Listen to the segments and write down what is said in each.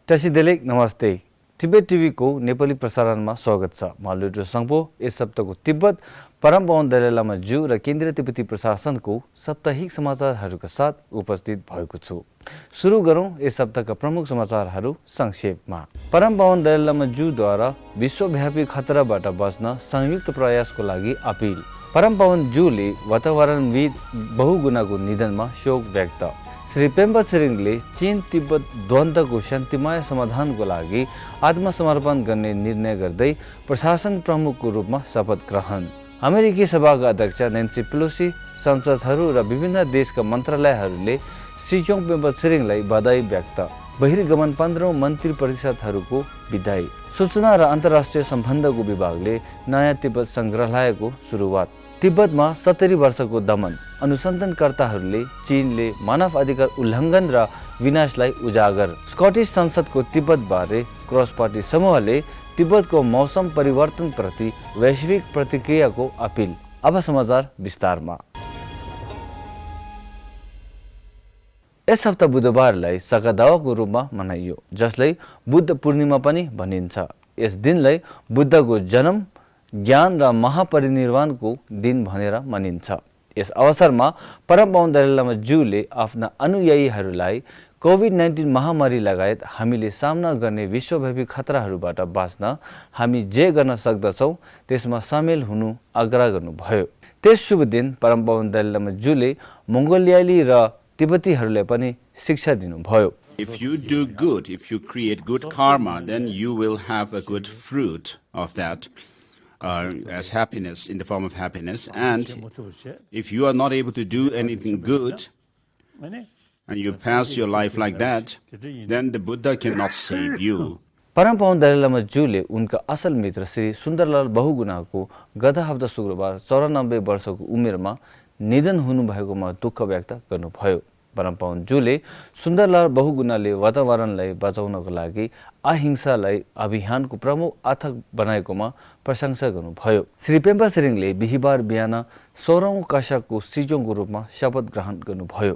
टसिदेलेक नमस्ते। तिब्बत टिभी को नेपाली प्रसारणमा स्वागत छ। म लुड्रो सङ्पो यस सप्ताहको तिब्बत परम पावन दलाई लामा ज्यू र केन्द्रीय तिब्बती प्रशासनको साप्ताहिक समाचारहरूका साथ उपस्थित भएको छु। सुरु गरौँ यस सप्ताहका प्रमुख समाचारहरू संक्षेपमा। परम पावन दलाई लामा ज्यूद्वारा विश्वव्यापी खतराबाट बच्न संयुक्त प्रयासको लागि अपिल। परम पावन ज्यूले वातावरणविद बहुगुणाको निधनमा शोक व्यक्त। श्री पेम्बा छिरिङले चीन तिब्बत द्वन्द्वको शान्तिमय समाधानको लागि आत्मसमर्पण गर्ने निर्णय गर्दै प्रशासन प्रमुखको रूपमा शपथ ग्रहण। अमेरिकी सभाका अध्यक्ष नेन्सी पेलोसी, संसदहरू र विभिन्न देशका मन्त्रालयहरूले सिजोङ पेम्बा छिरिङलाई बधाई व्यक्त। बहिर्गमन 15औं मन्त्री परिषदहरूको विदाई। सूचना र अन्तर्राष्ट्रिय सम्बन्धको विभागले नयाँ तिब्बत सङ्ग्रहालयको सुरुवात। तिब्बतमा 70 वर्षको दमन। अनुसन्धानकर्ताहरूले चीनले मानव अधिकार उल्लङ्घन र विनाशलाई उजागर। स्कटिस संसदको तिब्बतबारे क्रस पार्टी समूहले तिब्बतको मौसम परिवर्तनप्रति वैश्विक प्रतिक्रियाको अपिल। अब समाचार विस्तारमा। यस हप्ता बुधबारलाई सकादावाको रूपमा मनाइयो, जसलाई बुद्ध पूर्णिमा पनि भनिन्छ। यस दिनलाई बुद्धको जन्म, ज्ञान र महापरिनिर्वाणको दिन भनेर मानिन्छ। यस अवसरमा परम पावन दलाई लामा ज्यूले आफ्ना अनुयायीहरूलाई कोभिड-19 महामारी लगायत हामीले सामना गर्ने विश्वव्यापी खतराहरूबाट बाँच्न हामी जे गर्न सक्दछौँ त्यसमा सामेल हुनु आग्रह गर्नुभयो। त्यस शुभ दिन परम पावन दलाई लामा ज्यूले मङ्गोलियाली र तिब्बतीहरूलाई पनि शिक्षा दिनुभयो। If you do good, if you create good karma, then you will have a good fruit of that. As happiness, in the form of happiness. And if you are not able to do anything good, and you pass your life like that, then the Buddha cannot save you. परम पावन दलाई लामा ज्यूले उनका असल मित्र श्री सुन्दरलाल बहुगुणाको गत हप्ता शुक्रबार 94 वर्षको उमेरमा निधन हुनुभएकोमा दुःख व्यक्त गर्नुभयो। परम पावन ज्यूले सुन्दरलाल बहुगुणाले वातावरणलाई बचाउनको लागि अहिंसालाई अभियानको प्रमुख आथक बनाएकोमा प्रशंसा गर्नुभयो। श्री पेम्बा छिरिङले बिहिबार बिहान 16औं कक्षाको सिजोङको रूपमा शपथ ग्रहण गर्नुभयो।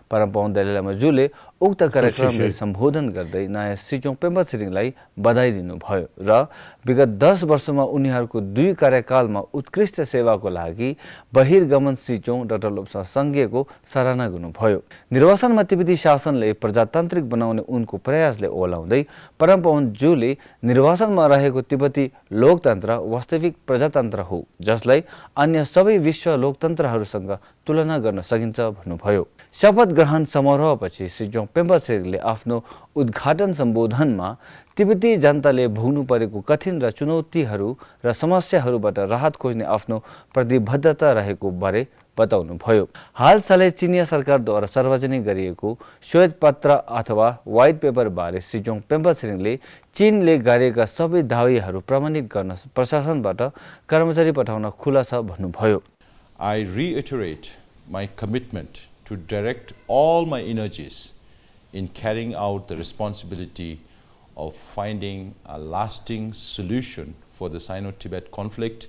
परम पावन दलाई लामा ज्यूले उक्त कार्यक्रमलाई सम्बोधन गर्दै नयाँ सिजोङ पेम्बा छिरिङलाई बधाई दिनुभयो र विगत 10 वर्षमा उनीहरूको 2 कार्यकालमा उत्कृष्ट सेवाको लागि बहिर्गमन सिजोङ डाक्टर लोप्सा सङ्घीयको सराहना गर्नुभयो। निर्वाचनमा तिब्बती शासनले प्रजातान्त्रिक बनाउने उनको प्रयासले ओलाउँदै परम पावन ज्यूले निर्वाचनमा रहेको तिब्बती लोकतन्त्र वास्तविक प्रजातन्त्र हो, जसलाई अन्य सबै विश्व लोकतन्त्रहरूसँग तुलना गर्न सकिन्छ भन्नुभयो। शपथ ग्रहण समारोहपछि सिजोङ पेम्बा छिरिङले आफ्नो उद्घाटन सम्बोधनमा तिब्बती जनताले भोग्नु परेको कठिन र चुनौतीहरू र समस्याहरूबाट राहत खोज्ने आफ्नो प्रतिबद्धता रहेको बारे बताउनुभयो। हालसालै चिनिया सरकारद्वारा सार्वजनिक गरिएको श्वेत पत्र अथवा व्हाइट पेपर बारे सिजोङ पेम्बा छिरिङले चीनले गरेका सबै दावीहरू प्रमाणित गर्न प्रशासनबाट कर्मचारी पठाउन खुला छ भन्नुभयो। I reiterate my commitment to direct all my energies in carrying out the responsibility of finding a lasting solution for the Sino-Tibet conflict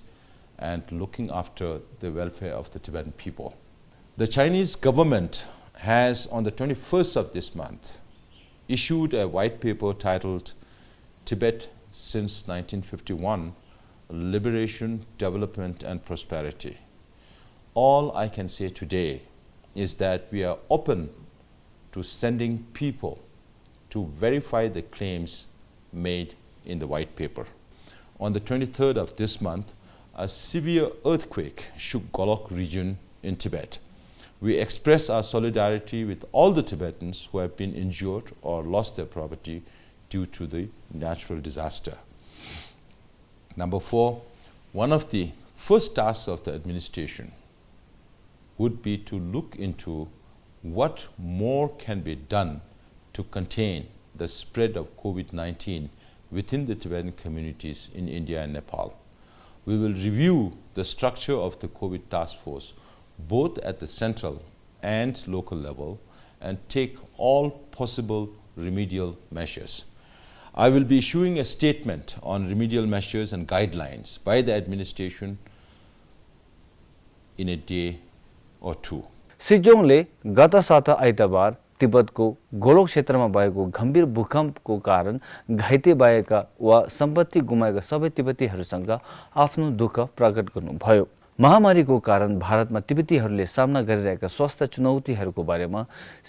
and looking after the welfare of the Tibetan people. The Chinese government has, on the 21st of this month, issued a white paper titled Tibet since 1951, Liberation, Development and Prosperity. All I can say today is that we are open to sending people to verify the claims made in the white paper. On the 23rd of this month, a severe earthquake shook Golok region in Tibet. We express our solidarity with all the Tibetans who have been injured or lost their property due to the natural disaster. Number 4, one of the first tasks of the administration would be to look into what more can be done to contain the spread of COVID-19 within the Tibetan communities in India and Nepal. We will review the structure of the COVID task force both at the central and local level and take all possible remedial measures. I will be issuing a statement on remedial measures and guidelines by the administration in a day or two. सिजोङले गत साता आइतबार तिब्बतको गोलोक क्षेत्रमा भएको गम्भीर भूकम्पको कारण घाइते भएका वा सम्पत्ति गुमाएका सबै तिब्बतीहरूसँग आफ्नो दुःख प्रकट गर्नुभयो। महामारीको कारण भारतमा तिब्बतीहरूले सामना गरिरहेका स्वास्थ्य चुनौतीहरूको बारेमा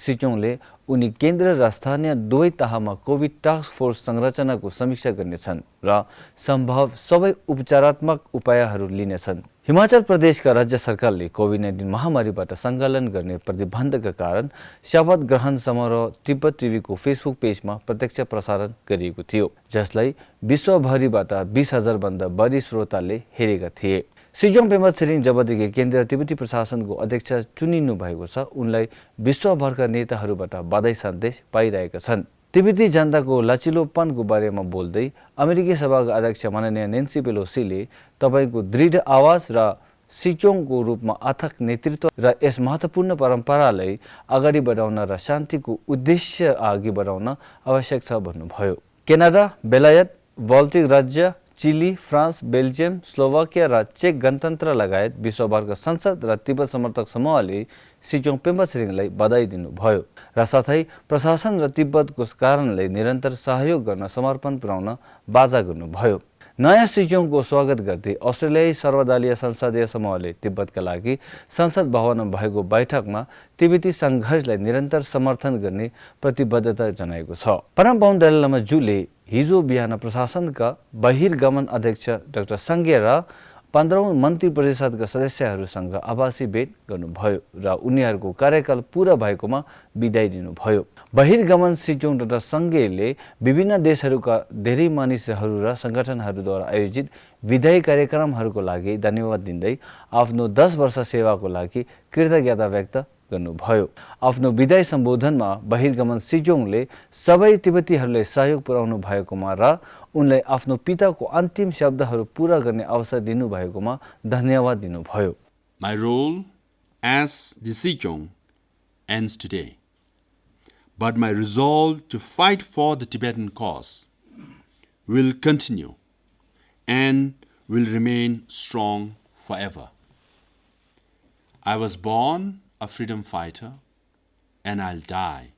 सिचोङले उनी केन्द्र र स्थानीय दुवै तहमा कोभिड टास्क फोर्स संरचनाको समीक्षा गर्नेछन् र सम्भव सबै उपचारात्मक उपायहरू लिनेछन्। हिमाचल प्रदेशका राज्य सरकारले कोभिड-19 महामारीबाट सङ्कलन गर्ने प्रतिबन्धका कारण शपथ ग्रहण समारोह तिब्बत टिभीको फेसबुक पेजमा प्रत्यक्ष प्रसारण गरिएको थियो, जसलाई विश्वभरिबाट 20,000 भन्दा बढी श्रोताले हेरेका थिए। सिजोङ पेम्बा छिरिङ जबदेखि केन्द्रीय तिब्बती प्रशासनको अध्यक्ष चुनिनु भएको छ, उनलाई विश्वभरका नेताहरूबाट बधाई सन्देश पाइरहेका छन्। तिब्बती जनताको लचिलोपनको बारेमा बोल्दै अमेरिकी सभाका अध्यक्ष माननीय नेन्सी पेलोसीले तपाईको दृढ आवाज र सिचोङको रूपमा अथक नेतृत्व र यस महत्त्वपूर्ण परम्परालाई अगाडि बढाउन र शान्तिको उद्देश्य अघि बढाउन आवश्यक छ भन्नुभयो। क्यानाडा, बेलायत, बाल्टिक राज्य, चिली, फ्रान्स, बेल्जियम, स्लोभाकिया र चेक गणतन्त्र लगायत विश्वभरका संसद र तिब्बत समर्थक समूहले सिचोङ पेम्बा छिरिङलाई बधाई दिनुभयो र साथै प्रशासन र तिब्बतको कारणलाई निरन्तर सहयोग गर्न समर्पण पुर्याउन बाजा गर्नुभयो। नयाँ सिचोङको स्वागत गर्दै अस्ट्रेलियाई सर्वदलीय संसदीय समूहले तिब्बतका लागि संसद भवनमा भएको बैठकमा तिब्बती सङ्घर्षलाई निरन्तर समर्थन गर्ने प्रतिबद्धता जनाएको छ। परमपावन दलाई लामा ज्यूले हिजो बिहान प्रशासनका बहिर्गमन अध्यक्ष डाक्टर सङ्गे र 15औं मन्त्री परिषदका सदस्यहरूसँग आभासी भेट गर्नुभयो र उनीहरूको कार्यकाल पूरा भएकोमा बिदाई दिनुभयो। बहिर्गमन सिचोङ डाक्टर सङ्गेले विभिन्न देशहरूका धेरै मानिसहरू र सङ्गठनहरूद्वारा आयोजित विदाई कार्यक्रमहरूको लागि धन्यवाद दिँदै आफ्नो 10 वर्ष सेवाको लागि कृतज्ञता व्यक्त गर्नुभयो। आफ्नो विदाई सम्बोधनमा बहिर्गमन सिचोङले सबै तिब्बतीहरूलाई सहयोग पुर्याउनु भएकोमा र उनलाई आफ्नो पिताको अन्तिम शब्दहरू पूरा गर्ने अवसर दिनुभएकोमा धन्यवाद दिनुभयो। My role as the Sichong ends today, but my resolve to fight for the Tibetan cause will continue and will remain strong forever. I was born a freedom fighter and I'll die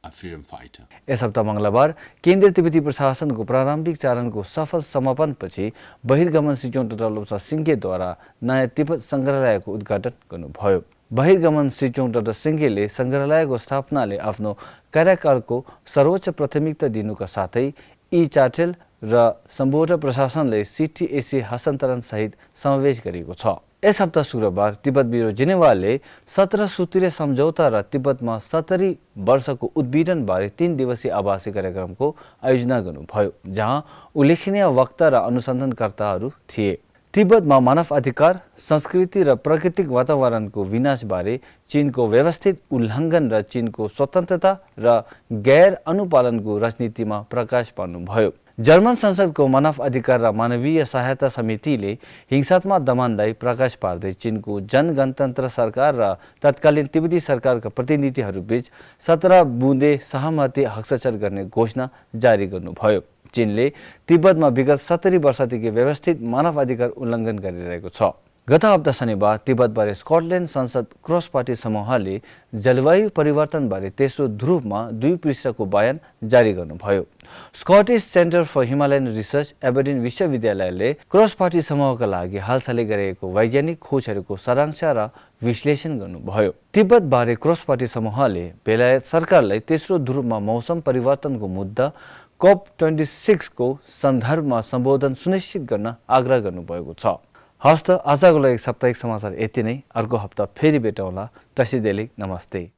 a freedom fighter. यस हप्ता मङ्गलबार केन्द्रीय तिब्बती प्रशासनको प्रारम्भिक चरणको सफल समापनपछि बहिर्गमन सिचोङ doctor लोब्सा सिङ्गेद्वारा नयाँ तिब्बत सङ्ग्रहालयको उद्घाटन गर्नुभयो। बहिर्गमन सिचोङ डाक्टर सिङ्गेले सङ्ग्रहालयको स्थापनाले आफ्नो कार्यकालको सर्वोच्च प्राथमिकता दिनुका साथै यी चाटेल र सम्बोध प्रशासनले सिटिएसी हस्तान्तरण सहित समावेश गरेको छ। यस हप्ता शुक्रबार तिब्बत ब्युरो जेनेवाले 17 सूत्रीय सम्झौता र तिब्बतमा 70 वर्षको उद्भिदन बारे 3 दिवसीय आभासी कार्यक्रमको आयोजना गर्नुभयो, जहाँ उल्लेखनीय वक्ता र अनुसन्धानकर्ताहरू थिए। तिब्बतमा मानव अधिकार, संस्कृति र प्राकृतिक वातावरणको विनाशबारे चीनको व्यवस्थित उल्लङ्घन र चीनको स्वतन्त्रता र गैर अनुपालनको राजनीतिमा प्रकाश पार्नुभयो। जर्मन संसदको मानव अधिकार र मानवीय सहायता समितिले हिंसात्मक दमनलाई प्रकाश पार्दै चीनको जनगणतन्त्र सरकार र तत्कालीन तिब्बती सरकारका प्रतिनिधिहरूबीच 17 बुँदे सहमति हस्ताक्षर गर्ने घोषणा जारी गर्नुभयो। चीनले तिब्बतमा विगत 70 वर्षदेखि व्यवस्थित मानव अधिकार उल्लङ्घन गरिरहेको छ। गत हप्ता शनिबार तिब्बतबारे स्कटल्यान्ड संसद क्रस पार्टी समूहले जलवायु परिवर्तनबारे तेस्रो ध्रुवमा 2 पृष्ठको बयान जारी गर्नुभयो। Scottish centre for Himalayan research Aberdeen विश्वविद्यालयले क्रस पार्टी समूहका लागि हालसालै गरेको वैज्ञानिक खोजहरूको सारांश र विश्लेषण गर्नुभयो। तिब्बतबारे क्रस पार्टी समूहले बेलायत सरकारलाई तेस्रो ध्रुवमा मौसम परिवर्तनको मुद्दा COP26 को सन्दर्भमा सम्बोधन सुनिश्चित गर्न आग्रह गर्नुभएको छ। हस्त आजको लागि साप्ताहिक समाचार यति नै। अर्को हप्ता फेरि भेटौँला। तसिदेली नमस्ते।